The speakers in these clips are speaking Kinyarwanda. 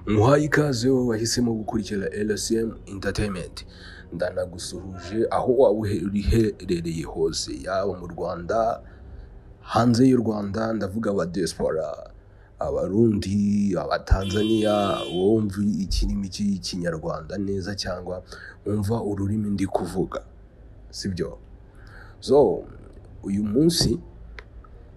Muhaye ikaze wowe wahisemo gukurikira LCM Entertainment, ndanagusuhuje aho waba uherereye hose, yaba mu Rwanda, hanze y'u Rwanda, ndavuga aba diaspora, Abarundi, Abatanzania, wowe wumva ikirimi cy'Ikinyarwanda neza cyangwa wumva ururimi ndi kuvuga, sibyo? So uyu munsi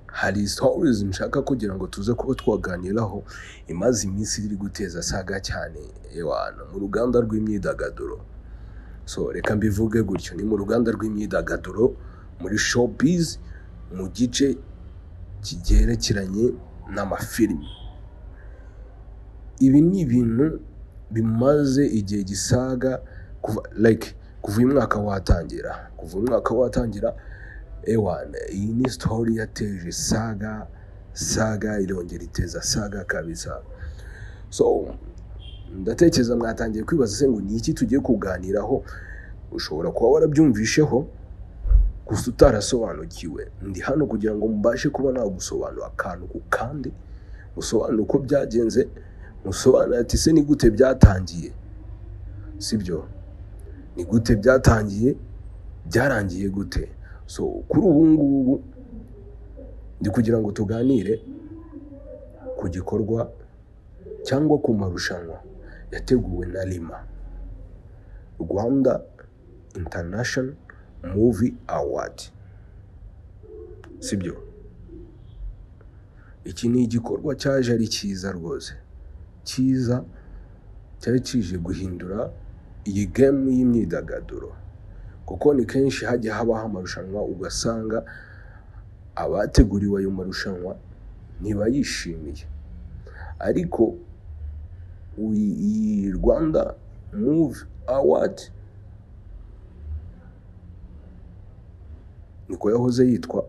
hari stories nshaka kugira ngo tuze kuba twaganiraho, imaze iminsi iri guteza saga cyane ewana mu ruganda rw'imyidagaduro. So reka mbivuge gutyo, ni mu ruganda rw'imyidagaduro muri showbiz, mu gice kigerekeranye n'amafilimi. Ibi ni ibintu bimaze igihe gisaga kuva like kuva uyu mwaka watangira, kuva uyu mwaka watangira ewana iyi ni story yateje saga, saga irongera iteza saga kabisa. So ndatekereza mwatangiye kwibaza se ngo ni iki tugiye kuganiraho, ushobora kuba warabyumvisheho gusa utarasobanukiwe. Ndi hano kugira ngo mbashe kuba nagusobanura akantu ku kandi, musobanure uko byagenze, musobanure ati se ni gute byatangiye, sibyo? Ni gute byatangiye, byarangiye gute? So kuri ubu ngubu ndi kugira ngo tuganire ku gikorwa cyangwa ku marushanwa yateguwe na RIMA, Rwanda International Movie Award, sibyo? Iki ni igikorwa cyaje ari cyiza rwose, cyiza cyari kije guhindura iyi game y'imyidagaduro, kuko ni kenshi hajya habaho amarushanwa ugasanga abateguriwe ayo marushanwa ntibayishimiye, ariko iyi Rwanda Movie Award niko yahoze yitwa,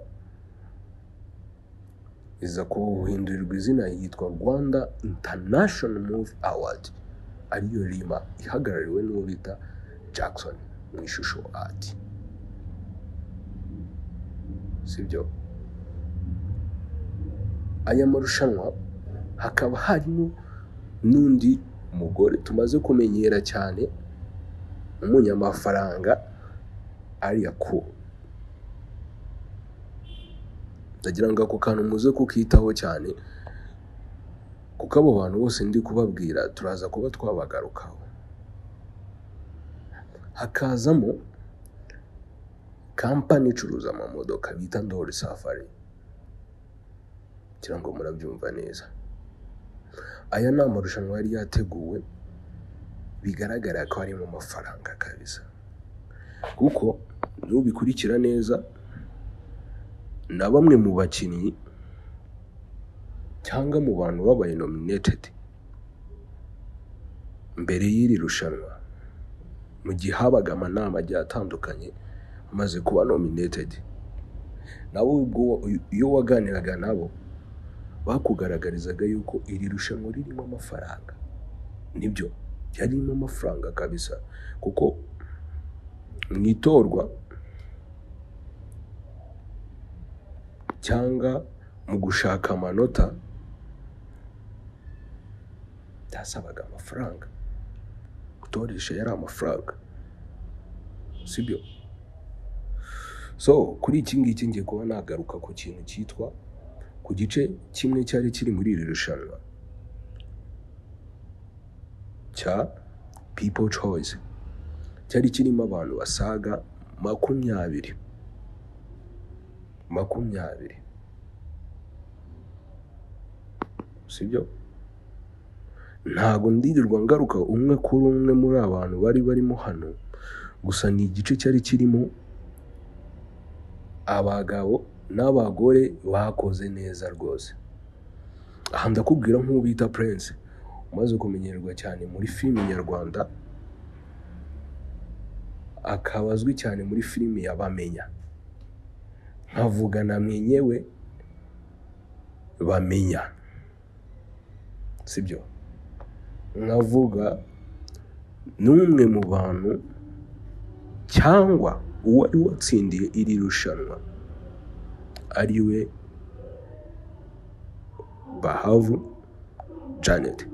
iza kuhindurirwa izina yitwa Rwanda International Movie Award, ariyo RIMA ihagarariwe n'uwo bita Jackson mu ishusho ati, sibyo? Aya marushanwa hakaba harimo n'undi mugore tumaze kumenyera cyane, umunyamafaranga Alliah Cool. Ndagira ngo ako kantu muze kukitaho cyane, kuko abo bantu bose ndi kubabwira turaza kuba twabagarukaho. Hakazamo kampani icuruza amamodoka bita Ndoli Safari, kugira ngo murabyumva neza. Aya ni amarushanwa yari yateguwe, bigaragara ko harimo amafaranga kabisa, kuko nubikurikira neza na bamwe mu bakinnyi cyangwa mu bantu babaye nominated mbere y'iri rushanwa, mu gihe habaga amanama agiye atandukanye amaze kuba nominated, nabo ubwo iyo waganiraga nabo bakugaragarizaga yuko iri rushanwa ririmo amafaranga. Nibyo, ryarimo amafaranga kabisa, kuko mu itorwa cyangwa mu gushaka amanota byasabaga amafaranga, gutoresha yari amafaranga, sibyo? So kuri iki ngiki ngiye kuba nagaruka ku kintu cyitwa ku gice kimwe cyari kiri muri iri rushanwa cya People Choice, cyari kirimo abantu basaga 20, sibyo? Ntago ndirirwa ngaruka umwe kuri umwe muri abantu bari barimo hano, gusa ni igice cyari kirimo abagabo n'abagore bakoze neza rwose. Aha ndakubwira nk'uwo bita Prince, umaze kumenyerwa cyane muri filimi nyarwanda, akaba azwi cyane muri filimi ya Bamenya, nkavuga na mwenyewe Bamenya, sibyo? Nkavuga n'umwe mu bantu cyangwa uwari watsindiye iri rushanwa ariwe Bahavu Janet.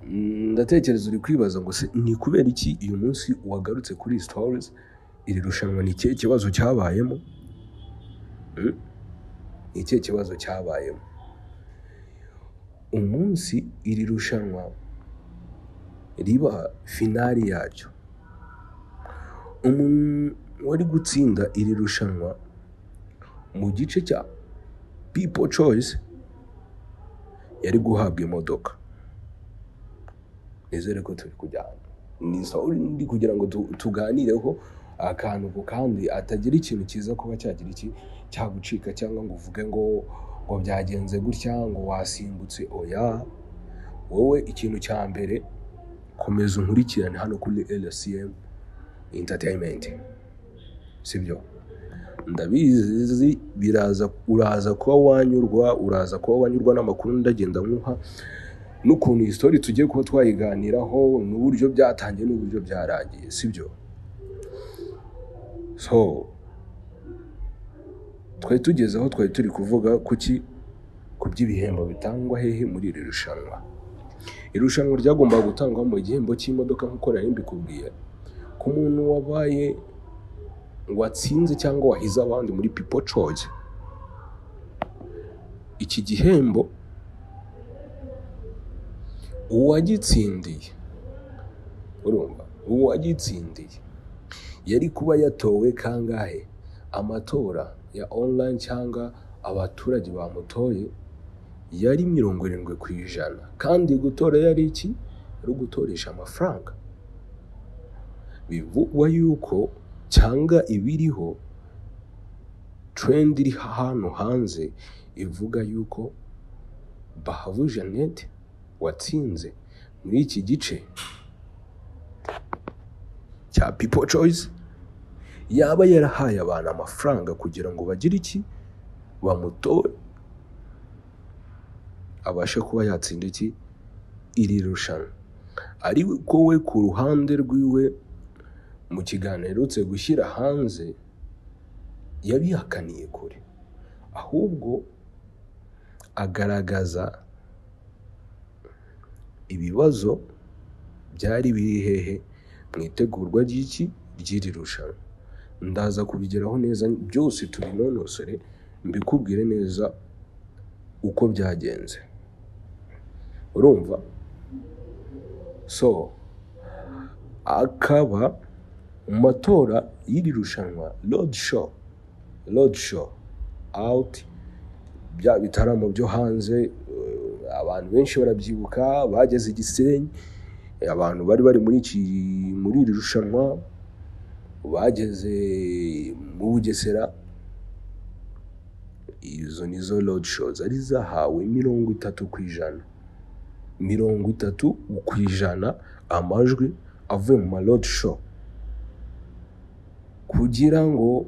Ndatekereza uri kwibaza ngo se ni kubera iki uyu munsi wagarutse kuri stories? Iri rushanwa ni ikihe kibazo cyabayemo? Ni ikihe kibazo cyabayemo umunsi iri rushanwa riba finali yaryo? Umuntu wari gutsinda iri rushanwa mu gice cya People Choice yari guhabwa imodoka. Nizere ko turi kujyana, ni story ndi kugira ngo tuganireho akantu ku kandi, atagira ikintu cyiza kuba cyagira iki cyagucika, cyangwa ngo uvuge ngo byagenze gutya, ngo wasimbutse. Oya, wowe ikintu cya mbere komeza unkurikirane hano kuri LCM Entertainment, sibyo? Ndabizi biraza, uraza kuba wanyurwa, uraza kuba wanyurwa n'amakuru ndagenda nkuha, n'ukuntu iyi story tugiye kuba twayiganiraho, n'uburyo byatangiye n'uburyo byarangiye, sibyo? So twari tugeze aho twari turi kuvuga kuki ku by'ibihembo bitangwa hehe muri iri rushanwa. Irushanwa ryagombaga gutangwa mu gihembo cy'imodoka, nk'uko nari mbikubwiye, ku muntu wabaye watsinze cyangwa wahize abandi muri People Choice. Iki gihembo uwagitsindiye, urumva, uwagitsindiye yari kuba yatowe kangahe? Amatora ya online cyangwa abaturage bamutoye yari 70%, kandi gutora yari iki? Yari ugutoresha amafaranga. Bivugwa yuko cyangwa ibiriho trend iri hano hanze ivuga yuko Bahavu Jeannette watsinze muri iki gice cya People Choice yaba yarahaye abantu amafaranga kugira ngo bagire iki, bamutore, abashe kuba yatsinda iki, iri rushanwa. Ariko we ku ruhande rwiwe, mu kiganiro aherutse gushyira hanze, yabihakaniye kure, ahubwo agaragaza ibibazo byari biri hehe mu itegurwa ry'iki, ry'iri rushanwa. Ndaza kubigeraho neza byose tubinonosore, mbikubwire neza uko byagenze, urumva? So akaba mu matora y'iri rushanwa road show out, bya bitaramo byo hanze, abantu benshi barabyibuka, bageze i Gisenyi, abantu bari bari muri iri rushanwa bageze mu Bugesera. Izo nizo road show zari zahawe 30%, 30% amajwi avuye mu ma road show, kugira ngo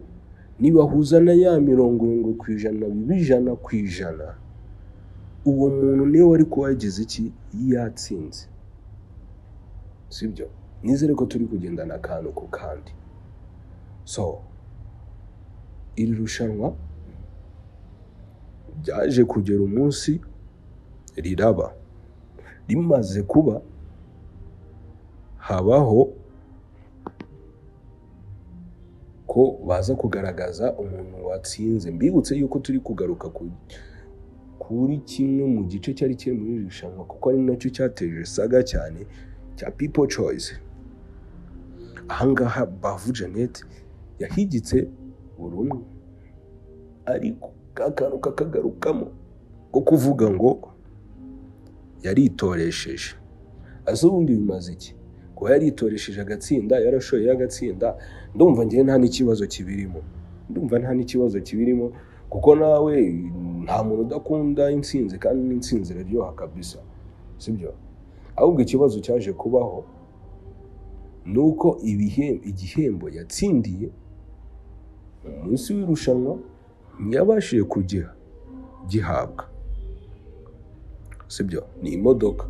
nibahuza na ya 70% bibe 100%, uwo muntu niwe wari kuba yagize iki, yatsinze, sibyo? Nizere ko turi kugendana akantu ku kandi. So iri rushanwa ryaje kugera umunsi riraba, rimaze kuba habaho ko baza kugaragaza umuntu watsinze. Mbibutse yuko turi kugaruka kuri kimwe mu gice cyari kiri muri iri rushanwa, kuko ari nacyo cyateje saga cyane, cya People Choice. Ahangaha Bahavu Jeannette yahigitse buri umwe, ariko ka kantu kakagarukamo ko kuvuga ngo yaritoresheje. Ese ubundi bimaze iki kuba yaritoresheje agatsinda, yarashoye agatsinda? Ndumva ngewe nta n'ikibazo kibirimo, ndumva nta n'ikibazo kibirimo, kuko nawe nta muntu udakunda intsinzi, kandi n'intsinzi iraryoha kabisa, sibyo? Ahubwo ikibazo cyaje kubaho ni uko igihembo yatsindiye umunsi w'irushanwa ntiyabashije kugiha gihabwa, sibyo? Ni imodoka.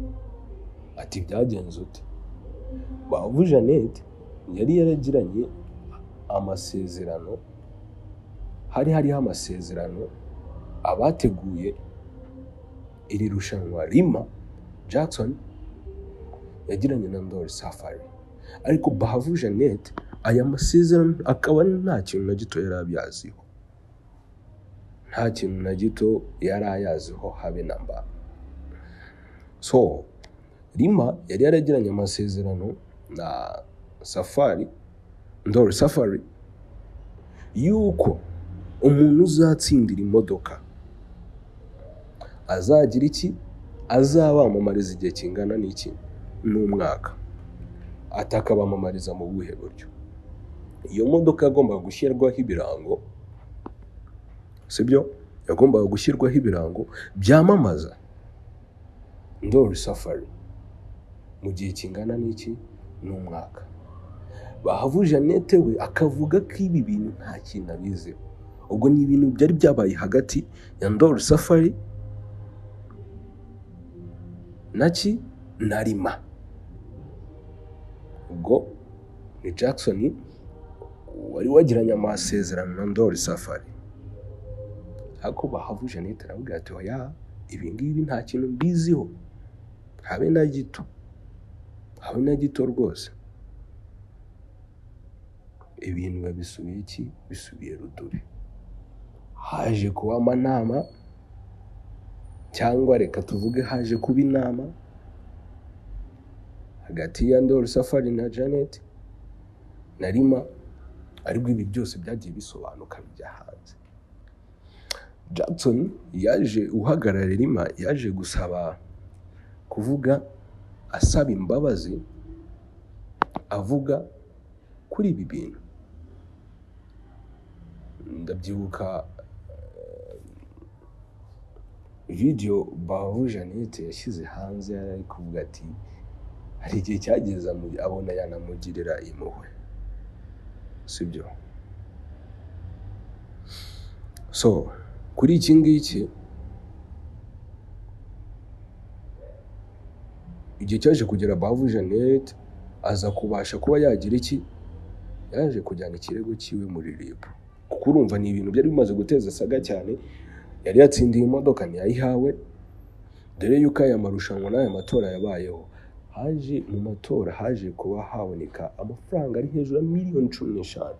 Ati byagenze ute? Bahavu Jeannette yari yaragiranye amasezerano, hari hariho amasezerano abateguye iri rushanwa Rima Jackson yagiranye na Ndoli Safari, ariko Bahavu Jeannette aya masezerano akaba nta kintu na gito yari abyaziho, nta kintu na gito yari ayaziho habe na mba. So Rima yari yaragiranye amasezerano na Safari, Ndoli Safari, yuko umuntu uzatsindira imodoka azagira iki, azabamamariza igihe kingana n'iki, n'umwaka, atakabamamariza mu buhe buryo. Iyo modoka yagombaga gushyirwaho ibirango, sibyo? Yagombaga gushyirwaho ibirango byamamaza Ndoli Safari mu gihe kingana n'iki, n'umwaka. Bahavu Jeannette we akavuga ko ibi bintu nta kintu abiziho. Ubwo ni ibintu byari byabaye hagati ya Ndoli Safari naki na Rima. Ubwo ni Jackson wari wagiranye amasezerano na Ndoli Safari, ariko Bahavu Jeannette aravuga ati oya, ibi ngibi nta kintu mbiziho habe na gito, habe na gito rwose. Ibintu babisubiye iki, bisubiye rudubi. Haje kuba amanama, cyangwa reka tuvuge haje kuba inama hagati ya Ndoli Safari na Janet na Rima, ariko ibi byose byagiye bisobanuka bijya hanze. Jackson yaje uhagarariye Rima, yaje gusaba kuvuga asaba imbabazi avuga kuri ibi bintu. Ndabyibuka video Bahavu Jeannette yashyize hanze, yari kuvuga ati hari igihe cyageze abona yanamugirira impuhwe, sibyo? So kuri iki ngiki igihe cyaje kugera Bahavu Jeannette aza kubasha kuba yagira iki, yaje kujyana ikirego cyiwe muri RIB, kuko urumva ni ibintu byari bimaze guteza saga cyane. Yari yatsindiye imodoka ntiyayihawe, dore yuko aya marushanwa n'aya matora yabayeho, haje mu matora haje kuba haboneka amafaranga ari hejuru ya miliyoni 15.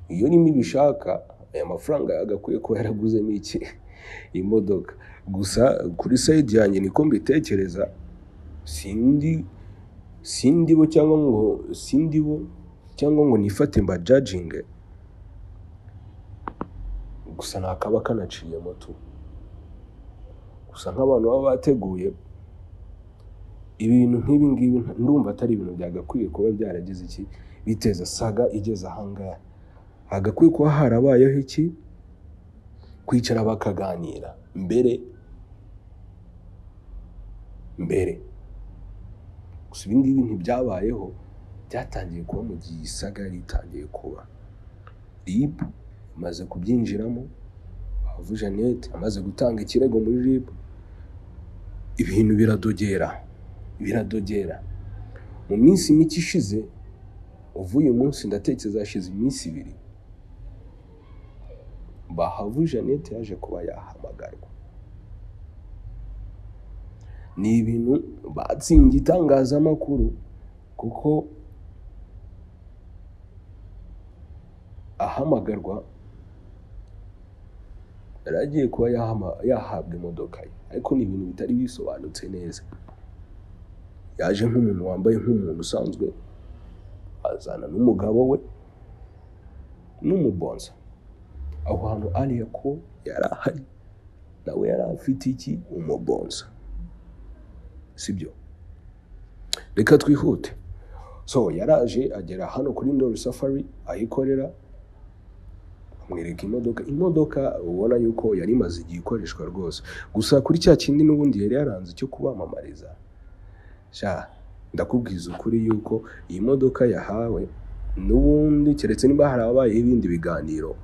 Iyo Rima ibishaka aya mafaranga yagakwiye kuba yaraguzemo iki, imodoka. Gusa kuri side yanjye niko mbitekereza, sindibo cyangwa ngo sindibo cyangwa ngo nifate mba judging, gusa nakaba kanaciyemo tu. Gusa nk'abantu baba bateguye ibintu nk'ibi ngibi, ndumva atari ibintu byagakwiye kuba byaragize iki, biteza saga igeze ahangaha. Hagakwiye kuba harabayeho iki, kwicara bakaganira mbere. Gusa ibi ngibi ntibyabayeho, byatangiye kuba mu gihe saga yari itangiye kuba. RIB amaze kubyinjiramo, Bahavu Jeannette amaze gutanga ikirego muri RIB, ibintu biradogera, biradogera. Mu minsi mike ishize, uvuye umunsi ndatekereza hashize iminsi 2, Bahavu Jeannette yaje kuba yahamagarwa. Ni ibintu batsinze itangazamakuru, kuko ahamagarwa yari agiye kuba yahabwa imodoka ye, ariko ni ibintu bitari bisobanutse neza. Yaje nk'umuntu wambaye nk'umuntu usanzwe, azana n'umugabo we n'umubonsa. Aho hantu Alliah ko yari ahari, nawe yari afite iki, umubonsa, sibyo? Reka twihute. So yaraje agera hano kuri Ndoli Safari ayikorera, amwereka imodoka. Imodoka ubona yuko yari imaze igihe ikoreshwa rwose, gusa kuri cya kindi n'ubundi yari yaranze cyo kubamamariza. Sha ndakubwiza ukuri yuko iyi modoka yahawe n'ubundi, keretse niba harabaye ibindi biganiro,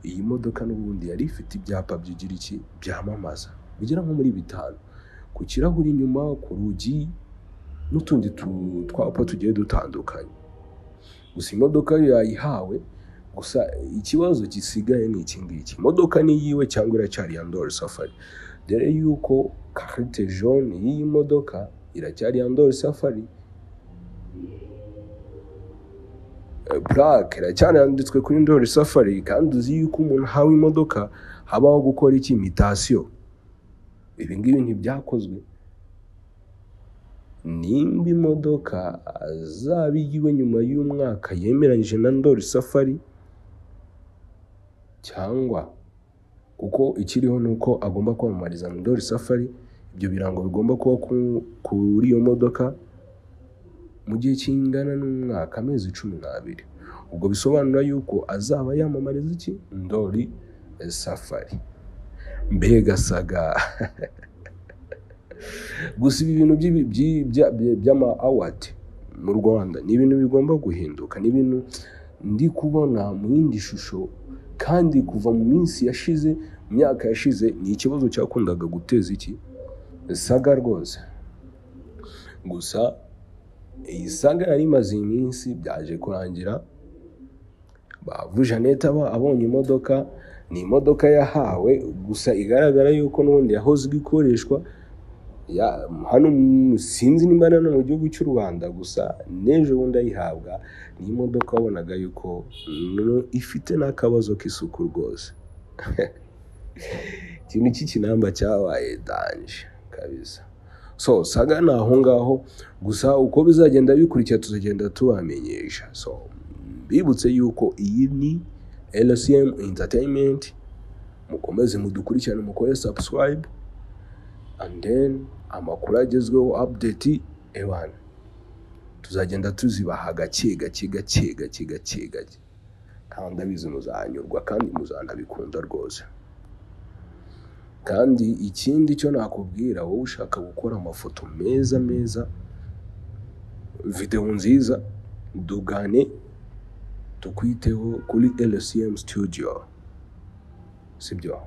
iyi modoka n'ubundi yari ifite ibyapa byigira iki, byamamaza bigera nko muri 5, ku kirahuri inyuma, ku rugi n'utundi twapa tugiye dutandukanye. Gusa imodoka yayihawe, gusa ikibazo gisigaye ni iki ngiki, imodoka ni yiwe cyangwa iracyari ya Ndoli Safari? Dore yuko carte jaune y'iyi modoka iracyari ya Ndoli Safari, plaque iracyanditswe kuri Ndoli Safari. Kandi uzi yuko umuntu ahawe imodoka habaho gukora iki? Mutation. Ibi ngibi ntibyakozwe. Nimba imodoka azaba iyiwe nyuma y'umwaka yemeranyije na Ndoli Safari, cyangwa kuko ikiriho ni uko agomba kwamamariza Ndoli Safari, ibyo birango bigomba kuba kuri iyo modoka mu gihe kingana n'umwaka, amezi 12. Ubwo bisobanura yuko azaba yamamariza iki? Ndoli Safari. Mbega saga! Gusa ibi bintu by'ama award mu Rwanda ni ibintu bigomba guhinduka, ni ibintu ndi kubona mu yindi shusho, kandi kuva mu minsi yashize, mu myaka yashize, ni ikibazo cyakundaga guteza iki saga rwose. Gusa iyi saga yari imaze iminsi, byaje kurangira Bavu Jeannette aba abonye imodoka. Ni imodoka yahawe, gusa igaragara yuko n'ubundi yahoze ikoreshwa hano, sinzi nimba no mu gihugu cy'u Rwanda, gusa n'ejo bundi ayihabwa. Ni imodoka wabonaga yuko ifite n'akabazo k'isuku rwose. Ikintu cy'ikinamba cyabaye danger kabisa. So saga ni aho ngaho, gusa uko bizagenda bikurikira tuzagenda tubamenyesha. So bibutse yuko iyi ni LCM Entertainment, mukomeze mudukurikirane, mukore subscribe, and then amakuru agezweho, update ewana, tuzagenda tuzibaha gake gake gake gake gake gake, kandi ndabizi muzanyurwa kandi muzanabikunda rwose. Kandi ikindi cyo nakubwira, wowe ushaka gukora amafoto meza meza, video nziza, dugane tukwiteho kuri LCM Studio. Sibyo?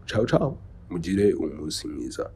Ciao ciao, mugire umunsi mwiza.